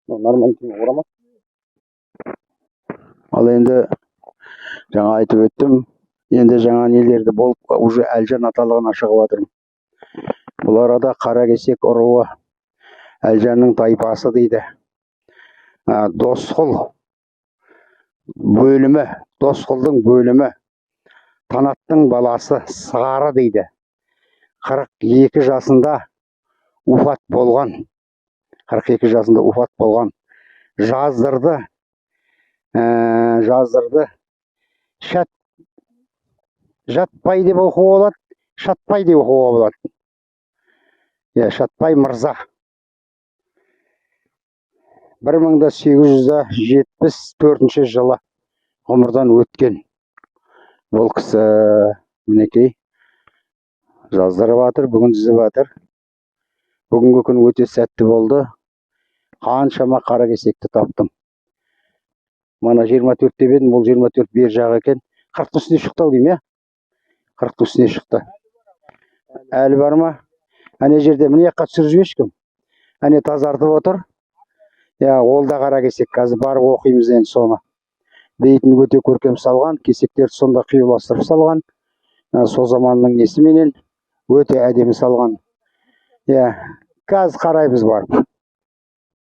Нормально орама. Ал енді жаңа айтып өттім, енді жаңа нелерді болып, уже Әлжан аталығына шығып жатырмын. Бұл арада Қаракесек руы, Әлжанның тайпасы дейді. Досқұл бөлімі, Досқұлдың бөлімі, Танаттың баласы Сары дейді. 42 жасында уфат болған. 42 жасында уфат болған. Жаздырды, жаздырды. Шат, Жатпай деп оқуға болады, Шатпай деп оқуға болады. Иә, Шатпай мырза. 1874 жылы ғұмырдан өткен. Бұл кісі, мінекей, жаздырып жатыр, бүгін түзіп жатыр. Бүгінгі күн өте сәтті болды. Қаншама қара кесекті таптым. Мана 24 деп едім, бұл 24 бер жағы екен. 40-тың үстіне шықты ау деймін, иә? 40-тың үстіне шықты. Әлі бар ма? Әне жерде, мына жаққа түсіріп жіберші кім? Әне тазартып отыр. Иә, ол да қара кесек. Қазір барып оқимыз енді соны. Бейітін өте көркем салған, кесектерді сонда қиюластырып салған. Сол заманның несіменен өте әдемі салған. Иә, қазір қараймыз барып.